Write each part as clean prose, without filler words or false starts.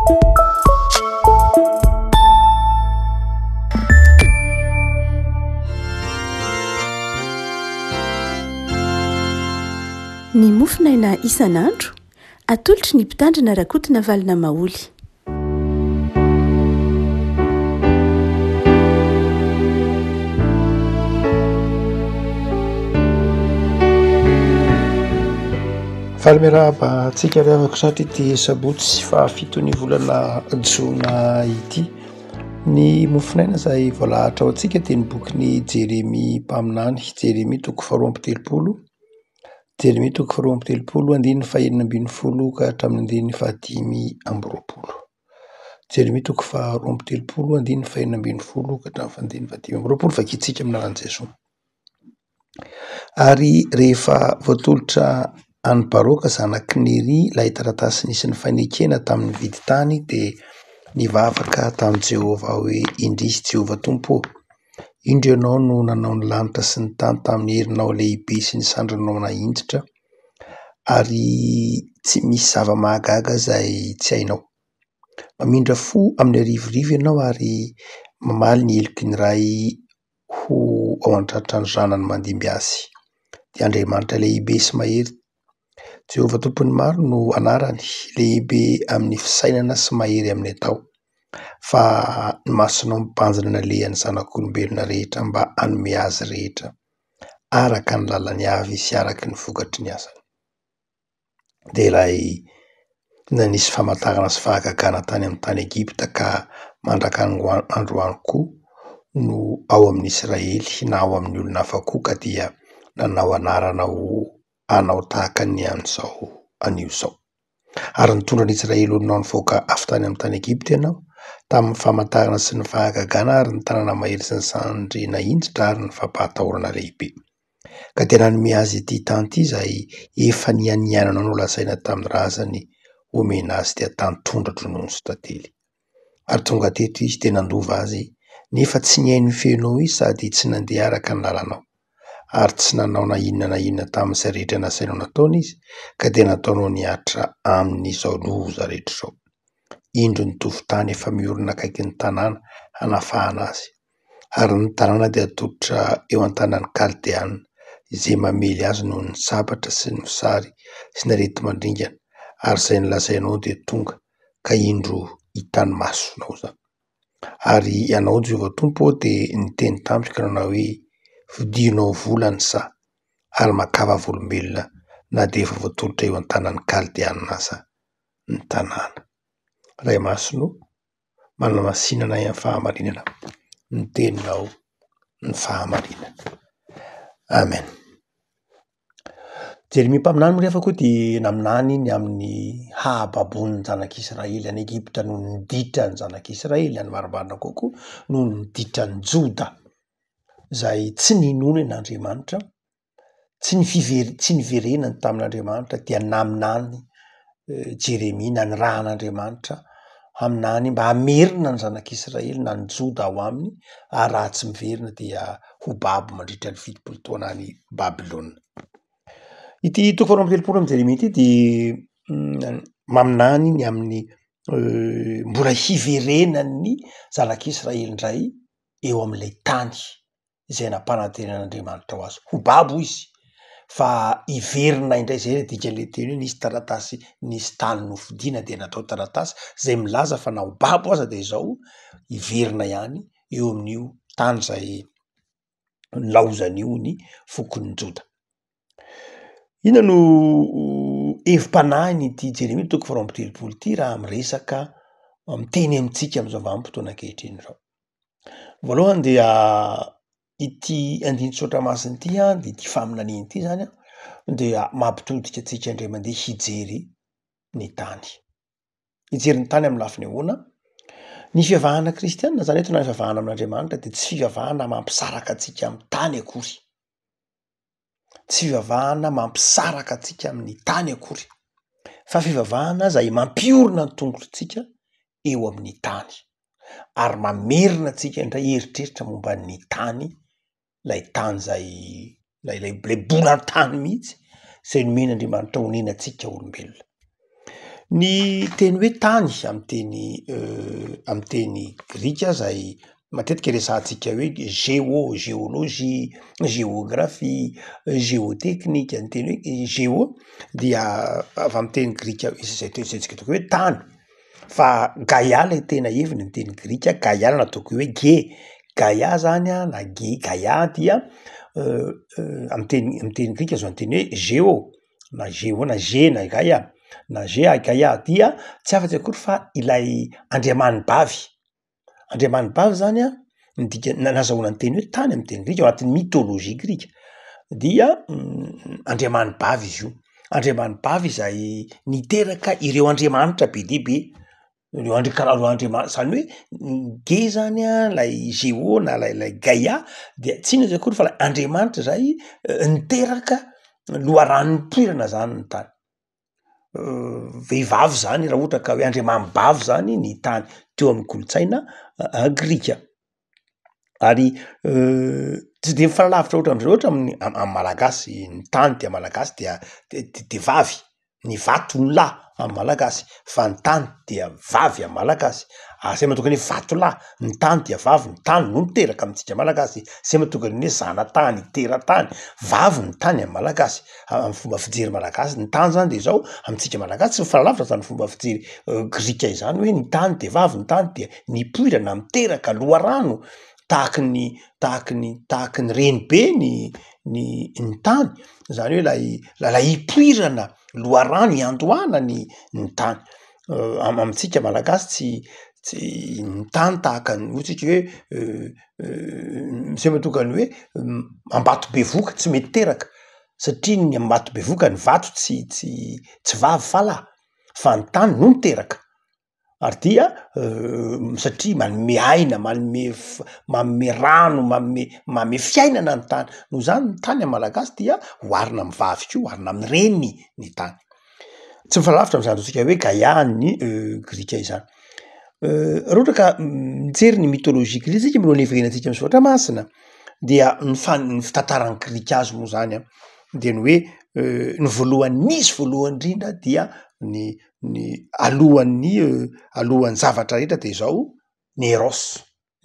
Ny mofonaina isan'andro, atolotry ny Mpitandrina Rakotonavalona Maholy. Faly miarahaba antsika ry havako satria ity sabotsy fahafiton'ny volana jona ity. Ny mofonaina izay voalahatra ho antsika dia ny bokin'i Jeremia mpaminany, Jeremia toko faharoa amby telopolo, Jeremia toko faharoa amby telopolo andininy fahenina ambin'ny folo ka hatramin'ny andininy fahadimy amby roapolo. Jeremia toko faharoa amby telopolo andininy fahenina ambin'ny folo ka hatramin'ny andininy fahadimy amby roapolo, vakintsika amin'ny anaran'i Jesoa. Ary rehefa voatolotra an'i Baroka zanak'i Neria ilay taratasy nisy ny fanekena tamin'ny vidin-tany dia nivavaka tamin'i Jehovah hoe, Indrisy Jehovah Tompo ô, indro Ianao no nanao ny lanitra sy ny tany tamin'ny herinao lehibe sy ny sandrinao nahinjitra, ary tsy misy zava-mahagaga izay tsy hainao. Mamindra fo amin'ny arivorivo Ianao ary mamaly ny heloky ny ray ho ao an-tratran'ny zanany mandimby azy. Dia Andriamanitra lehibe sy mahery, Jehovah Tompon'ny maro no anarany, lehibe amin'ny fisainana sy mahery amin'ny atao. Fa ny masonao mibanjina nalehan'ny zanak'olombelona rehetra mba hanome azy rehetra araka ny lalany avy sy araka ny vokatry ny asany. dia ilay nanisy famantarana sy fahagagana tany amin'ny tany Egypta ka mandraka androany koa no ao amin'ny Israely na ao amin'ny olona hafa koa ka dia nanao anarana ho anao tahaka ny amin'izao anio izao. Ary nitondra ny Israely olonao nivoaka avy tany amin'ny tany Egypta ianao tamin'ny famantarana sy ny fahagagana ary ny tanana mahery sy ny sandry nahinjitra ary ny fampahatahorana lehibe. Ka dia nanome azy ity tany ity izay efa nianiananao nolazaina tamin'ny razany homena azy dia tany tondra-dronono sy tantely. Ary tonga teto izy dia nandova azy, nefa tsy nihaino ny feonao izy sady tsy nandeha araka ny lalanao. Ary tsy nanao na inona na inona tamin'izay rehetra nasainao nataony izy, ka dia nataonao nihatra aminy izao loza rehetra izao. Indro ny tovon-tany efa miorina akaikin'ny tanàna hanafahana azy. Ary ny tanàna dia atolotra eo an-tanan'ny Kaldeana, izay mamely azy noho ny sabatra sy ny mosary sy ny areti-mandringana, ary izay nolazainao dia tonga, ka indro hitan'ny masonao izany. Ary Ianao, Jehovah Tompo ô, dia niteny tamiko ka nanao hoe, Vidinao vola ny saha, ary makà vavolombelona na dia efa voatolotra eo an-tanan'ny Kaldeana aza ny tanàna. Ray Masina ô, manamasinana ahy amin'ny fahamarinana ny teninao ny fahamarinana. Amen. Jeremia mpaminany moa rehefa koa dia naminany ny amin'ny hahababon'ny zanak'Israely any Egypta noho ny ditran'ny zanak'Israely any marimarina kokoa noho ny ditran'ny Joda izay tsy ninoany an'Andriamanitra Tsy ny fiver- tsy niverenany tamin'Andriamanitra dia naminany Jeremia, nanirahan'Andriamanitra haminany mba hamerina ny zanak'Israely na ny Joda ao aminy, ary raha tsy miverina dia ho babo mandritra ny 70 taona any Babylona. Ity toko faharoa amby telopolo amin'i Jeremia ity dia maminany ny amin'ny mbola hiverenan'ny zanak'Israely indray eo amin'ilay tany. izay nampanantenan'Andriamanitra ho azy. Ho babo izy fa hiverina indray, zay ny dikan'le teny hoe nisy taratasy, nisy tany nofidina de natao taratasy zay milaza fa na ho babo aza de izao hiverina ihany eo amin'io tany zay nilaozany io ny fokon'ny Joda. Inona no hevi-panahin'ity Jeremia toko faharoa amby telopolo ity raha miresaka miteny amintsika amin'izao vanim-potoana ankehitriny izao? Voalohany dia ity andinin-tsoratra masina ity an, dia ity faminaniana ity zany an, dia mampitodika antsika indray mandeha hijery ny tany. Hijery ny tany amin'ny lafiny ahoana? Ny fivavahana kristianina zany eto na ny fivavahana amin'Andriamanitra dia tsy fivavahana mampisaraka antsika amin'ny tany akory. Tsy fivavahana mampisaraka antsika amin'ny tany akory fa fivavahana izay mampiorina ny tongotritsika eo amin'ny tany ary mamerina antsika indray hieritreritra momba ny tany, ilay tany izay ilay ilay ilay bolan-tany mihitsy izay nomen'Andriamanitra honenantsika olombelona. Ny teny hoe tany amy teny amy teny grika zay matetika resahantsika hoe géo, géologie, géographie, géoteknika, ny teny hoe géo dia avy amy teny grika izay te- zay tsika ataoko hoe tany, fa gaia lay tena heviny amy teny grika, gaia no nataoko hoe ge, gaia zany a na ge- gaia dia amy teny amy teny grika zao ny teny hoe géo na géo na ge na gaia na ge gaia dia tsy afatsy akory fa ilay andriamanibavy. Andriamanibavy zany an, ny dikany na- nazahoana ny teny hoe tany amy teny grika ao anatin'ny mythologie grika dia andriamanibavy izy io, andriamanibavy izay niteraka ireo andriamanitra be dia be, ireo andri- karaha reo andriama- zany hoe ny ge zany an, lay géo na lay lay gaia de tsy inona izy akory fa lay andriamanitra zay niteraka loharano nipoirana zany ny tany. Vehivavy zany raha ohatra ka hoe andriamanibavy zany ny tany teo amin'ny kolontsaina grika, ary tsy de mifanalavitra ohatry am'zao loatra amin'ny am- malagasy, ny tany dia malagasy dia de de vavy, ny vato no lahy amy malagasy fa ny tany dia vavy amy malagasy, ary zay mahatonga ny hoe vato lahy, ny tany dia vavy, ny tany no miteraka amintsika malagasy, zay mahatonga ny hoe zanatany, teratany, vavy ny tany amy malagasy. Amin'ny fomba fijery malagasy, ny tany zany de zao, amintsika malagasy tsy mifanalavitra zany fomba fijery grika izany hoe ny tany de vavy, ny tany dia nipoirana, miteraka loharano tahaky ny tahaky ny tahaky ny renibe ny ny ny tany, zany hoe lay lay ipoirana loharano iandohana ny ny tany. Am- amintsika malagasy tsy tsy ny tany tahaka ny hoy tsika hoe zay mahatonga ny hoe Ambatobevoka tsy mety teraka satria ny Ambatobevoka ny vato tsy tsy tsy vavy fa lahy fa ny tany no miteraka ary dia satria manome aina, manome f- manome rano, manome manome fiainana ny tany, noho izany ny tany amy malagasy dia oharina amy vavy koa, oharina amy reny ny tany. Tsy mifalavitra am'zany ataontsika hoe gaia ny grika izany. Raha ohatra ka mijery ny mythologie grika tsika mialohan'ny hiverenantsika amy soratra masina dia ny fan- ny fitantaran'ny grika azy moa zany an, de ny hoe ny voalohany nisy voalohany indrindra dia ny ny alohan'ny alohan'ny zavatra rehetra de zao ny eros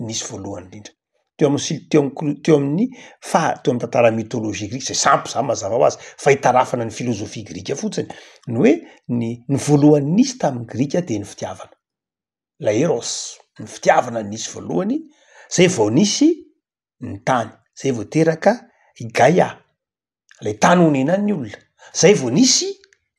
nisy voalohany indrindra teo amin'ny sil- teo am'kolo- teo amin'ny faha- teo am'tantara mythologie grika zay sampy zany mazava ho azy fa itarafana ny filôzôfia grika fotsiny ny hoe ny ny voalohany nisy tamin'ny grika de ny fitiavana, lay eros, ny fitiavana nisy voalohany zay vao nisy ny tany, zay vao teraka i Gaia, lay tany onenan'ny olona, zay vao nisy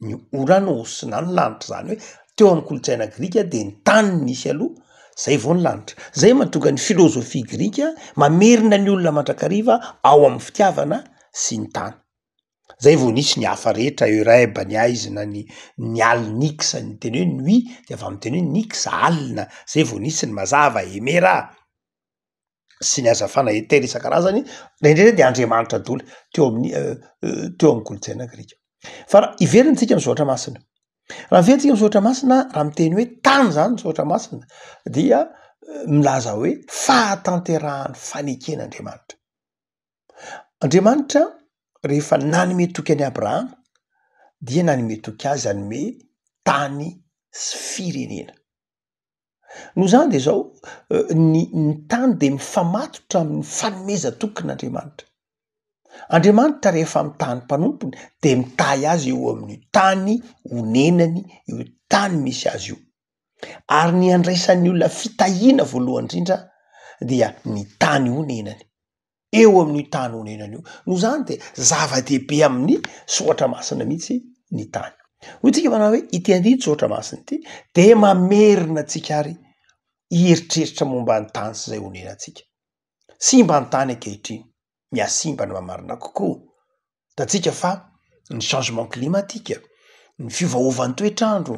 ny Oranos na ny lanitra, zany hoe teo amin'ny kolontsaina grika de ny tany no nisy aloha zay vao ny lanitra, zay mahatonga ny filôzôfia grika mamerina ny olona mandrakariva ao amin'ny fitiavana sy ny tany, zay vao nisy ny hafa rehetra Eurèbe, ny aizina, ny ny alina nyx, ny teny hoe nuit de avy amin'ny teny hoe nyx alina, zay vao nisy ny mazava Hemera. sy ny hazavana etera isan-karazany, indraindray de andriamanitra doly teo amin'ny teo amin'ny kolontsaina grika. Fa raha hiverina tsika amy soratra masina, raha miverina tsika amy soratra masina, raha miteny hoe tany zany ny soratra masina dia milaza hoe fahatanterahan'ny faneken'Andriamanitra. Andriamanitra rehefa nanome toky an'i Abrahama dia nanome toky azy hanome tany sy firenena. Noho izany de zao, ny ny tany de mifamatotra amin'ny fanomezan-tokin'Andriamanitra. Andriamanitra rehefa mitahy ny mpanompony de mitahy azy eo amin'ny tany onenany, io tany misy azy io. Ary ny andraisan'ny olona fitahiana voalohany indrindra dia ny tany onenany. eo amin'io tany onenana io. Noho izany de zava-dehibe amin'ny soratra masina mihitsy ny tany. Hoy tsika manao hoe ity andinin-tsoratra masina ity de mamerina antsika ary hieritreritra momba ny tany sy izay onenantsika. Simba ny tany ankehitriny, mihasimba ny mamarina kokoa. Hitantsika fa ny changement climatique, ny fiovaovan'ny toetr'andro,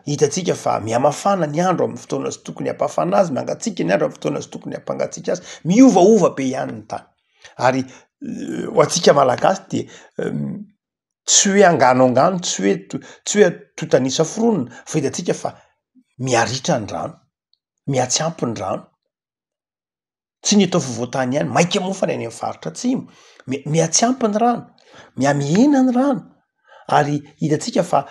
hitantsika fa mihamafana ny andro amin'ny fotoana tsy tokony hampafana azy, mangatsiaka ny andro amin'ny fotoana tsy tokony hampangatsiaka azy, miovaova be ihany ny tany. Ary ho antsika malagasy de tsy hoe angano angano, tsy hoe tsy hoe antontan'isa foronina fa hitantsika fa miha-ritra ny rano, miha-tsy ampy ny rano. Tsy ny eto afovoantany ihany, mainka moa fa ny any amin'ny faritra atsimo, mi- miha tsy ampy ny rano, miha mihena ny rano. Ary hitantsika fa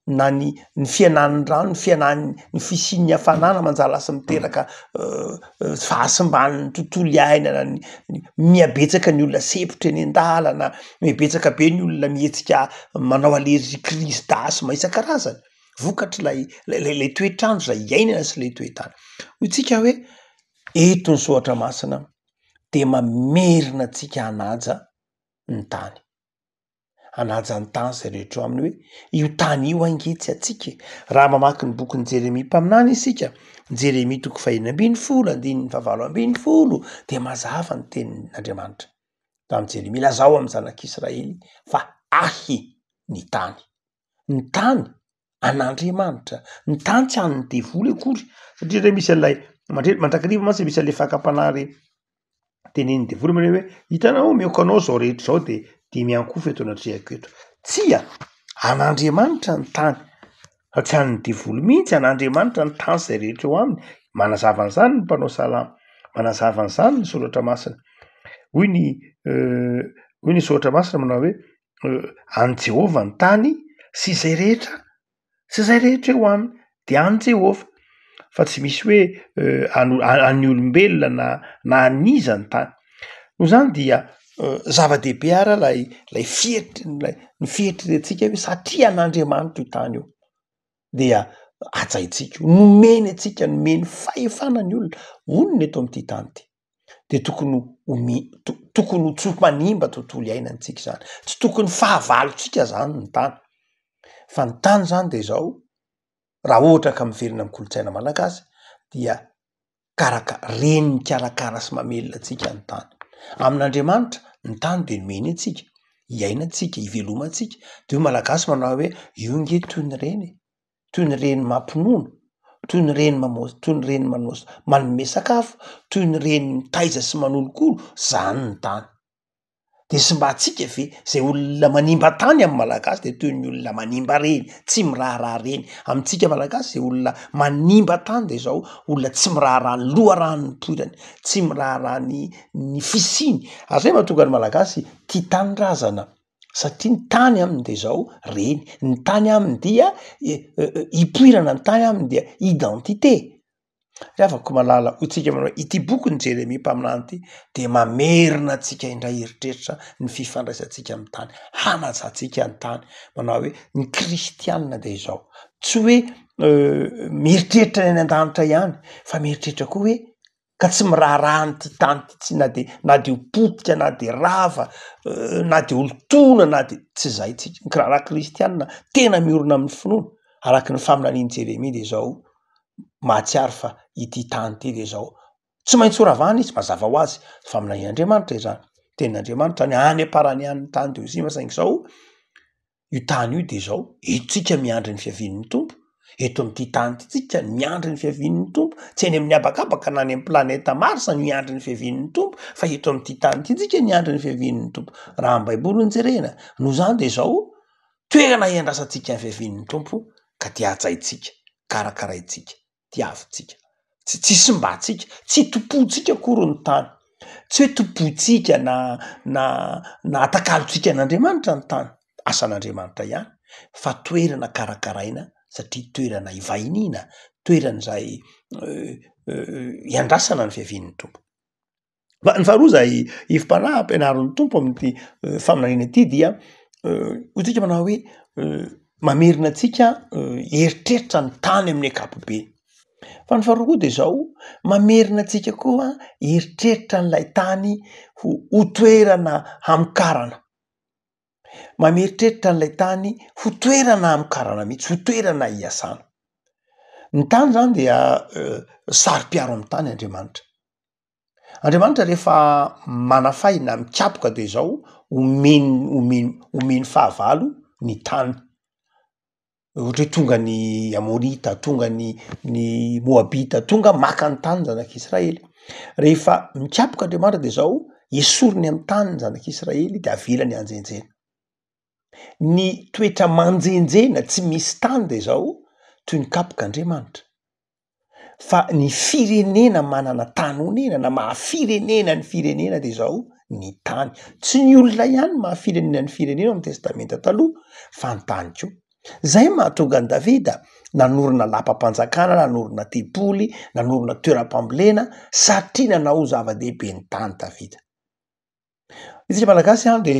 na ny ny fihenan'ny rano, ny fihenan'ny ny fisian'ny hafanana manjary lasa miteraka fahasimban'ny tontolo iainana, ny mihabetsaka ny olona sempotra eny an-dalana, mihabetsaka be ny olona mihetsika manao allergie crise d'asthme isan-karazany, vokatr'ilay lay lay lay toetr'andro zay iainana sy lay toe-tany. Hoy tsika hoe eto ny soratra masina de mamerina antsika hanaja ny tany. Hanaja ny tany izay rehetra eo aminy hoe io tany io ange tsy antsika e. Raha mamaky ny bokin'i Jeremia mpaminany isika, Jeremia toko fahenina ambin'ny folo andininy fahavalo ambin'ny folo dia mazava ny tenin'Andriamanitra tamin'i Jeremia, lazao amin'ny zanak'Israely fa ahy ny tany. Ny tany an'Andriamanitra, ny tany tsy an'ny devoly akory satria re misy an'ilay mandre- mandrakariva mantsy misy an'ilay fakam-panahy re tenenin'ny devoly manao hoe hitanao omeko anao zao rehetra zao de de miankohofa eto anatrehako eto. Tsia, an'Andriamanitra ny tany fa tsy an'ny devoly mihitsy, an'Andriamanitra ny tany sy zay rehetra eo aminy. Manazava an'izany ny mpanao salamo, manazava an'izany ny soratra masina. Hoy ny hoy ny soratra masina manao hoe an'i Jehovah ny tany sy izay rehetra sy izay rehetra eo aminy de an'i Jehovah fa tsy misy hoe ano- an'ny olombelona na na an'iza ny tany. Noho izany dia zava-dehibe ara lay lay fietry lay ny fieritreretantsika hoe satria an'Andriamanitra io tany io dia hajaintsika io, nomeny antsika, nomeny fahefana ny olona honina eto amin'ity tany ity. de tokony ho mi- to- tokony ho tsy manimba tontolo iainantsika izany, tsy tokony fahavalontsika zany ny tany, fa ny tany zany de zao, raha ohatra ka miverina amy kolontsaina malagasy dia karaka- reny mikarakara sy mamelona antsika ny tany, amin'Andriamanitra ny tany de nomeny antsika, iainantsika, ivelomantsika, de hoy malagasy manao hoe io nge toy ny reny e. toy ny reny mampinono, toy ny reny mamo- toy ny reny manao manome sakafo, toy ny reny mitaiza sy manolokolo, zany ny tany. De simbantsika ve zay olona manimba tany amy malagasy de toy ny olona manimba reny, tsy miraharaha reny. Amintsika malagasy zay olona manimba tany de zao olona tsy miraharaha ny loharano nipoirany, tsy miraharaha ny ny fisiany, ary zay mahatonga ny malagasy tia tanindrazana. Satria ny tany aminy de zao reny, ny tany aminy dia ipoirana, ny tany aminy dia identité. Ry havako malala, hoy tsika manao hoe ity bokin'i Jeremia mpaminany ity de mamerina antsika indray hieritreritra ny fifandraisantsika amin'ny tany, hanajantsika ny tany, manao hoe ny kristianina de izao, tsy hoe mieritreritra ny any an-danitra ihany fa mieritreritra koa hoe ka tsy miraharaha an'ity tany ity tsy na de na de ho potika na de rava na de holotoina na de tsy zay tsika, ny raha kristianina tena miorina amin'ny finoana araky ny faminanian'i Jeremia de zao mahatsiaro fa ity tany ity de zao tsy maintsy ho ravana izy mazava ho azy faminanian'Andriamanitra izany, tenin'Andriamanitra ny any am-parany any ny tany de ho simba saingy zao Io tany io de zao, eto tsika miandry ny fiavian'ny Tompo, eto amin'ity tany ity tsika miandry ny fiavian'ny Tompo, tsy eny amin'ny habakabaka na any amin'ny planeta Mars no hiandry ny fiavian'ny Tompo fa eto amin'ity tany ity tsika miandry ny fiavian'ny Tompo, raha ny baiboly no jerena, noho izany de zao, toerana iandrasantsika ny fiavian'ny Tompo ka dia hajaintsika, karakaraintsika. tiavintsika, tsy tsy simbantsika, tsy tompointsika akory ny tany, tsy hoe tompointsika na na na atakalontsika an'Andriamanitra ny tany, asan'Andriamanitra ihany fa toerana karakaraina satria toerana ivahiniana, toerana izay iandrasana ny fiavian'ny Tompo. Fa ny faharoa izay hevi-panahy ampianarin'ny Tompo amin'ity faminaniana ity dia hoy tsika manao hoe mamerina antsika hieritreritra ny tany amin'ny ankapobeny. Fa ny faharoa koa de zao, mamerina antsika koa hieritreritra an'ilay tany ho ho toerana hamokarana. Mameritreritra an'ilay tany ho toerana hamokarana mihitsy, ho toerana hiasana. Ny tany zany dia saro-piaro amin'ny tany Andriamanitra. Andriamanitra rehefa manafay na mikapoka de zao, omeny omeny omeny fahavalo ny tany, ohatra hoe tonga ny amorita, tonga ny ny moabita, tonga maka ny tany ny zanak'israely, rehefa mikapoka Andriamanitra de zao esoriny amy tany ny zanak'israely de avelany hanjenjena, ny toetra manjenjena tsy misy tany de zao toy ny kapoka Andriamanitra. Fa ny firenena manana tany honenana, maha firenena ny firenena de zao, ny tany. Tsy ny olona ihany no maha firenena ny firenena ao amin'ny Testamenta Taloha fa ny tany koa. Izay no mahatonga an'i Davida nanorina lapam-panjakana, nanorina tempoly, nanorina toeram-pambolena satria nanao ho zava-dehibe ny tany Davida. Isika Malagasy an de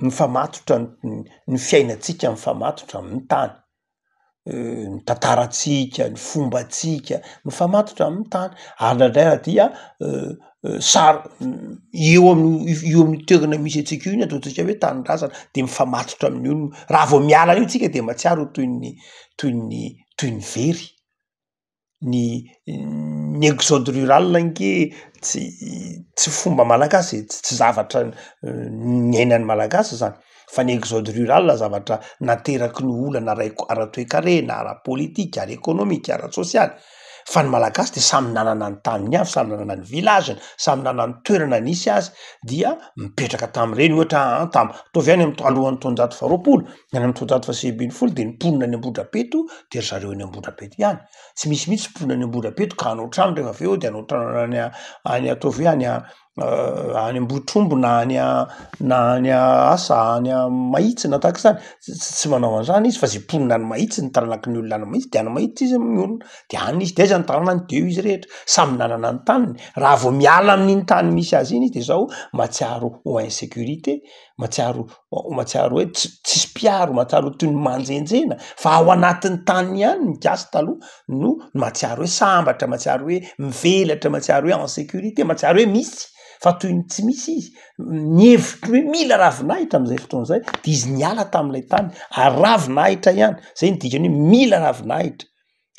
mifamatotra ny fiainantsika mifamatotra amin'ny tany, ny tantarantsika, ny fombantsika, mifamatotra amin'ny tany ary indraindray ary dia saro- eo amin'io io amin'ny toerana misy antsika io ny ataontsika hoe tanindrazana de mifamatotra amin'io, raha vao miala eo tsika de mahatsiaro ho toy ny toy ny toy ny very. Ny ny exode rural ange tsy tsy fomba malagasy e, tsy zavatra niainan'ny malagasy zany fa ny exode rural zavatra nateraky ny olana ara- ara-toekarena, ara-pôlitika, ara-ekônômika, ara-tsôsialy fa ny malagasy de samy nanana ny taniny avy, samy nanana ny village-ny, samy nanana ny toerana nisy azy dia mipetraka tam'ireny ohatra an tam- ataovy any alohan'ny taonjato faharoapolo Ny any amin'ny taonjato fahasivy ambin'ny folo dia ny mponina any Ambohidrapeto dia ry zareo any Ambohidrapeto ihany. Tsy misy mihitsy mponina any Ambohidrapeto ka hanao trano rehefa avy eo de hanao trano any any ataovy hoe any any Ambohitromby na any na any asa any Mahitsy na tahaka izany, tsy manao an'izany izy fa zay mponina any Mahitsy ny taranaky ny olona any Mahitsy de any Mahitsy izy no miorina, de any izy de aiza ny taranany de eo izy rehetra, samy nanana ny taniny, raha vao miala amin'iny tany misy azy iny izy de zao mahatsiaro ho insécurité, mahatsiaro mahatsiaro hoe ts- tsisy mpiaro, mahatsiaro ho toy ny manjenjena fa ao anatin'ny taniny ihany ny gasy taloha no mahatsiaro hoe sambatra, mahatsiaro hoe mivelatra, mahatsiaro hoe en sécurité, mahatsiaro hoe misy fa toy ny tsy misy izy, ny hevitro hoe mila ravinahitra am'zay fotoana zay de izy niala tam'lay tany ary ravinahitra ihany, zay ny dikany hoe mila ravinahitra.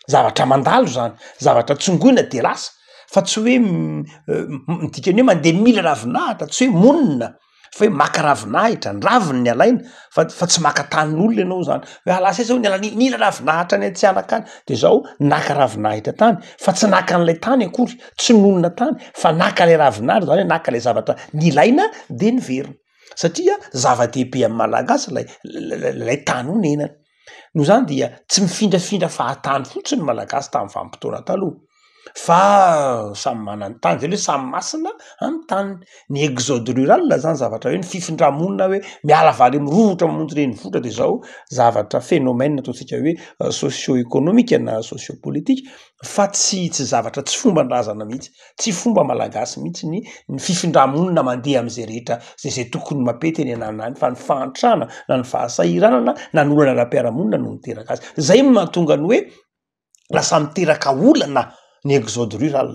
Zavatra mandalo zany, zavatra tsongoina de lasa fa tsy hoe ny dikany hoe mandeha mila ravinahitra tsy hoe monina fa hoe maka ravinahitra, ny raviny ny alaina fa fa tsy maka tanin'olona ianao zany hoe ah lasa aiza hono ialahy nila ravinahitra any Antsihanaka any de zao naka ravinahitra tany fa tsy naka an'ilay tany akory, tsy nonina tany fa naka ilay ravinahitra zany hoe naka ilay zavatra nilaina de niverina satria zava-dehibe amin'ny malagasy lay lay tany onenana. Noho izany dia tsy mifindrafindra fahatany fotsiny ny Malagasy tamin'ny vanim-potoana taloha fa samy manana ny tany, zany hoe samy masina amin'ny taniny. Ny exode rural zany zavatra hoe ny fifindra-monina hoe miala avy any amin'ny rovotra mamonjy renivohitra de zao zavatra phénomène ataontsika hoe socio-économique na socio-politique fa tsy tsy zavatra tsy fomban-drazana mihitsy. Tsy fomba malagasy mihitsy ny ny fifindra-monina mandeha am'zay rehetra zay zay tokony mampety eny ananona any fa ny fahantrana na ny fahasahiranana na ny olana ara-piarahamonina no miteraka azy. Zay no mahatonga ny hoe lasa miteraka olana ny exode rural,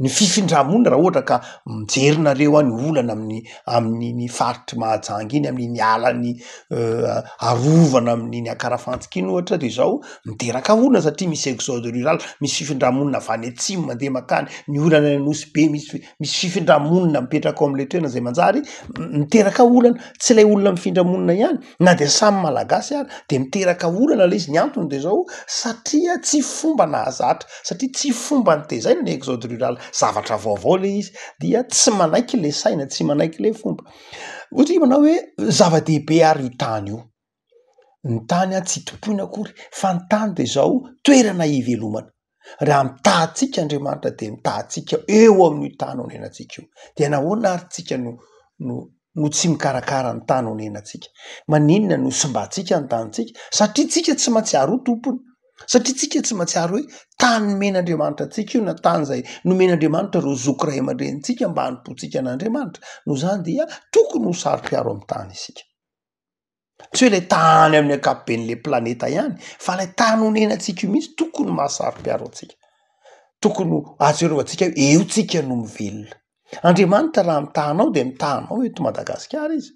ny fifindra-monina raha ohatra ka mijery nareo any olana amin'ny amin'iny faritry Mahajanga iny, amin'iny alan'ny arovana amin'iny Ankarafantsika iny ohatra de zao miteraka olana satria misy exode rural, misy fifindra-monina avy any atsimo mandeha mankany, ny olana any Nosy be misy misy fifindra-monina mipetraka ao am'le toerana zay manjary miteraka olana, tsy ilay olona mifindra monina ihany na de samy malagasy ary de miteraka olana le izy, ny antony de zao satria tsy fomba nahazatra, satria tsy fomba nitezaina ny exode rural, zavatra vaovao le izy dia tsy manaiky le saina, tsy manaiky le fomba, ohatra manao hoe zava-dehibe ary io tany io. Ny tany an tsy tompoina akory fa ny tany de zao toerana ivelomana. Raha mitaha antsika Andriamanitra de mitaha antsika eo amin'io tany onenantsika io. De nahoana ary tsika no no no tsy mikarakara ny tany onenantsika? Maninona no simbantsika ny tanintsika? Satria tsika tsy mahatsiaro ho tompony. Satria tsika tsy mahatsiaro hoe tany nomen'Andriamanitra antsika io na tany izay nomen'Andriamanitra ireo zoky ray aman-drenintsika mba hanompoantsika an'Andriamanitra. Noho izany dia tokony ho saro-piaro amin'ny tany isika. Tsy hoe ilay tany amin'ny ankapoben'ilay planeta ihany fa ilay tany onenantsika io mihitsy tokony mahasaro-piaro antsika, tokony ho ahatsiarovantsika hoe eo tsika no mivelona. Andriamanitra raha mitaha anao de mitaha anao eto Madagasikara izy,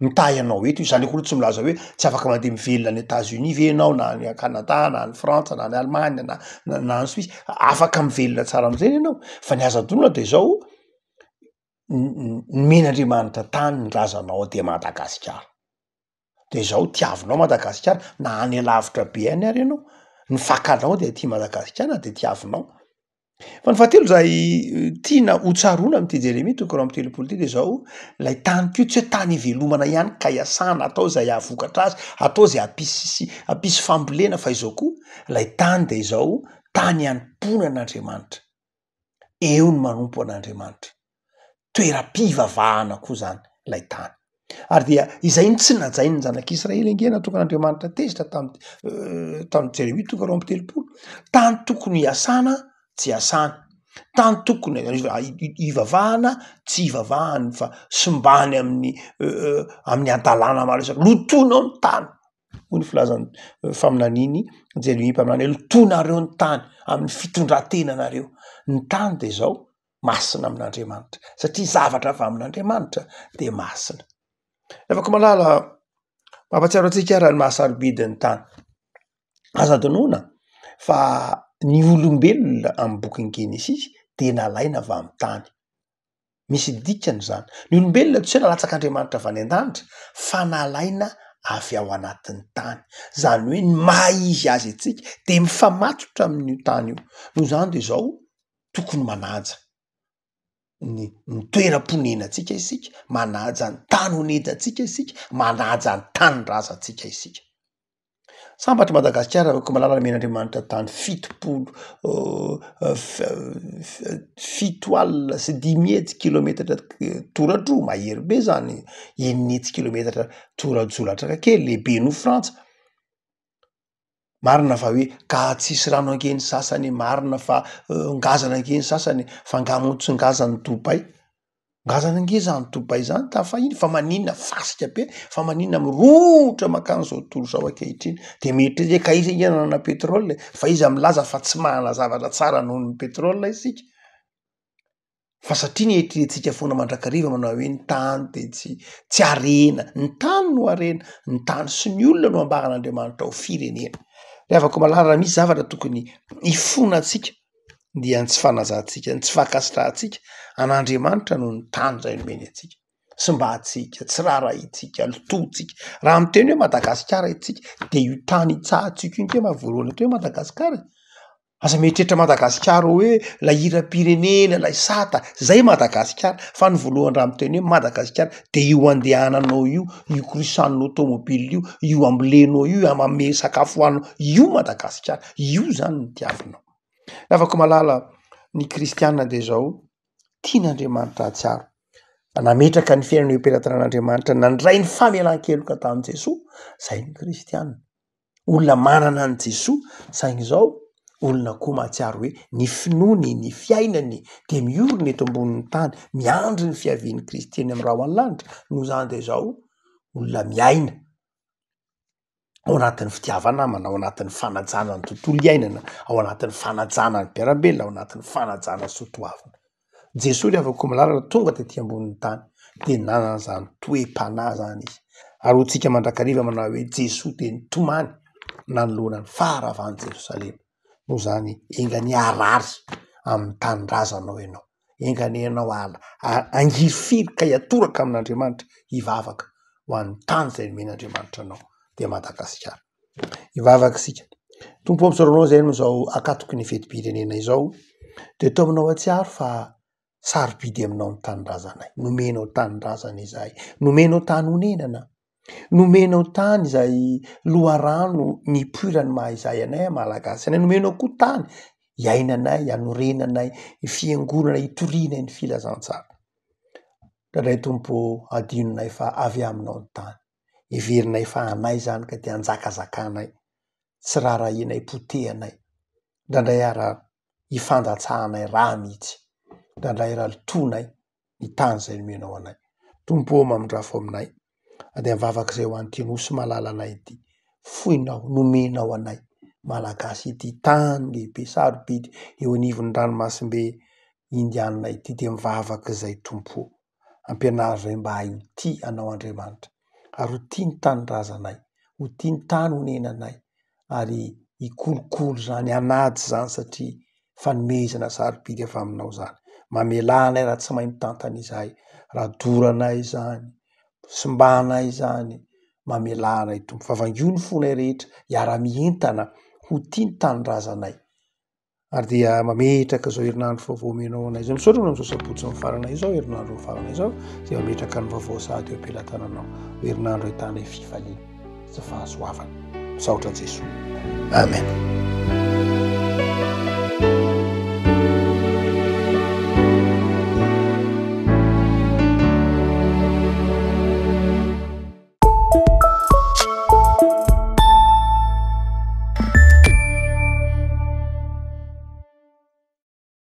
mitahy anao eto izy, zany akory tsy milaza hoe tsy afaka mandeha mivelona any Etats Unis ve ianao na any Canada na any Frantsa na any Allemagne na na any Suisse, afaka mivelona tsara am'zay ianao fa ny azo adonina de zao. Nomen'Andriamanitra tany ny razanao aty Madagasikara, de zao tiavinao Madagasikara na any alavitra be any ary ianao, ny fakanao de aty Madagasikara de tiavinao. Fa ny fahatelo zay tiana ho tsaroana amin'ity Jeremia toko 31 ity de zao, lay tany koa tsy hoe tany ivelomana ihany ka iasana atao izay hahavokatra azy, atao izay hampisy hampisy fambolena fa izao koa lay tany de izao tany hanompoana an'Andriamanitra. eo ny manompo an'Andriamanitra. Toeram-pivavahana koa zany ilay tany. Ary dia izay no tsy najain'ny zanak'Israely ange natokan'Andriamanitra tezitra tam- tamin'i Jeremia toko 32. Tany tokony hiasana tsy iasana, tany tokony hivavahana tsy hivavahany fa simbany amin'ny amin'ny hadalana maro isan-, lotoinao ny tany hoy ny filazan'ny faminanian'i Jeremia mpaminany hoe lotoinareo ny tany amin'ny fitondran-tenanareo. Ny tany de zao masina amin'Andriamanitra satria zavatra avy amin'Andriamanitra de masina. Revako malala, mampahatsiaro antsika raha ny maha-sarobidy ny tany. Aza adinoina fa ny olombelona amin'ny bokin'ny Genesisy de nalaina avy amin'ny tany. Misy dikany zany. Ny olombelona tsy hoe nalatsak'Andriamanitra avy any an-danitra fa nalaina avy ao anatin'ny tany. Zany hoe ny maha izy azy antsika de mifamatotra amin'io tany io. Noho izany de zao, tokony manaja ny ny toeram-ponenantsika isika, manaja ny tany honenantsika isika, manaja ny tanindrazantsika isika. Sambatra Madagasikara raha malala nomen'Andriamanitra tany 70 570 kilometatra toradroa, mahery be zany, 600 kilometatra toradroa latsaka kely, lehibe noho Frantsa. Marina fa hoe ka tsisy rano ange ny sasany, marina fa ngazana ange ny sasany, fa nga moa tsy ngazana ny Dubai? Ngazana ange zany Dubai zany tamin'ny fahiny fa maninona fasika be, fa maninona mirohotra mankany zao tontolo zao ankehitriny? De mieritreritra hoe ka iza ange nanana petrole e? Fa iza milaza fa tsy manana zavatra tsara noho ny petrole isika? Fa satria ny eritreretintsika foana mandrakariva manao hoe ny tany de tsy tsy harena, ny tany no harena, ny tany sy ny olona no ambaran'Andriamanitra ho firenena. Ry havako malala raha misy zavatra tokony hifonantsika dia ny tsy fanajantsika, ny tsy fankasitrahantsika an'Andriamanitra noho ny tany izay nomeny antsika. Simbantsika, tsy raharahiantsika, lotointsika. Raha miteny hoe Madagasikara isika de io tany itsahantsika io ange maha voalohany atao hoe Madagasikara e. Aza mieritreritra Madagasikara hoe lay hiram-pirenena, lay sata, zay Madagasikara fa ny voalohany raha miteny hoe Madagasikara de io andehananao io, io korisan'ny tômôbila io, io ambolenao io, manome sakafo hohaninao, io Madagasikara, io zany no tiavinao. Ravako malala, ny kristianina de zao, tian'Andriamanitra hahatsiaro fa nametraka ny fiainana eo am-pelatanan'Andriamanitra, nandray ny famelan-keloka tamin'i Jesoa, zay ny kristianina. olona manana an'i Jesoa saingy izao olona koa mahatsiaro hoe ny finoany, ny fiainany dia miorina eto ambonin'ny tany, miandry ny fiavian'i Kristy eny amin'ny rahona lanitra, noho izany dia izao olona miaina ao anatin'ny fitiava-namana, ao anatin'ny fanajana ny tontolo iainana, ao anatin'ny fanajana ny mpiara-belona, ao anatin'ny fanajana soa toavina. Jesoa ry havako malala raha tonga tety ambonin'ny tany dia nanana izany toe-panahy izany izy. Ary ho antsika mandrakariva manao hoe Jesoa dia nitomany nanoloana ny faharavan'i Jerosalema. Noho izany enga anie harary amin'ny tanindrazanao ianao. Enga anie ianao hangirifiry ka hiatoraka amin'Andriamanitra hivavaka ho an'ny tany izay nomen'Andriamanitra anao dia Madagasikara. Hivavaka isika. Tompo ô, misaotra anao izay amin'izao ankatoky ny fetim-pirenena izao, dia ataovinao hatsiaro fa sarobidy aminao ny tanindrazanay. Nomenao tanindrazana izahay, nomenao tany honenana, nomenao tany izay loharano nipoiran'ny maha izahay anay Malagasy anay, nomenao koa tany iainanay, hanorenanay ny fiangonana, hitorianay ny filazantsara. Indraindray Tompo ô, adinonay fa avy aminao ny tany. Heverinay fa anay izany ka dia anjakazakanay, tsy raharahianay, potehanay, indraindray ara ifandatsahanay rà mihitsy, indraindray ara lotoinay ny tany izay nomenao anay. Tompo ô mamindrafo aminay, dia mivavaka izay ho an'ity nosy malalanay ity, foinao, nomenao anay Malagasy ity tany lehibe sarobidy eo anivon'ny ranomasimbe Indianina ity dia mivavaka izay Tompo ô. Ampianaro izay mba hahay ho tia Anao Andriamanitra, ary ho tia ny tanindrazanay, ho tia ny tany honenanay, ary hikolokolo izany, hanaja izany satria fanomezana sarobidy avy Aminao izany. Mamelà anay raha tsy mahay mitantana izahay, raha doranay izany, simbanay izany, mamelà anay Tompo fa vangio ny fonay rehetra hiara-mientana ho tia ny tanindrazanay. Ary dia mametraka izao herinandro vaovao omenao anay izao. Misaotra anao amin'izao sabotsy mifarana izao, herinandro mifarana izao, izay mametraka ny vaovao sahady eo am-pelatananao. Herinandro ahitanay fifaliana sy fahasoavana. Misaotra Jesoa. Amen.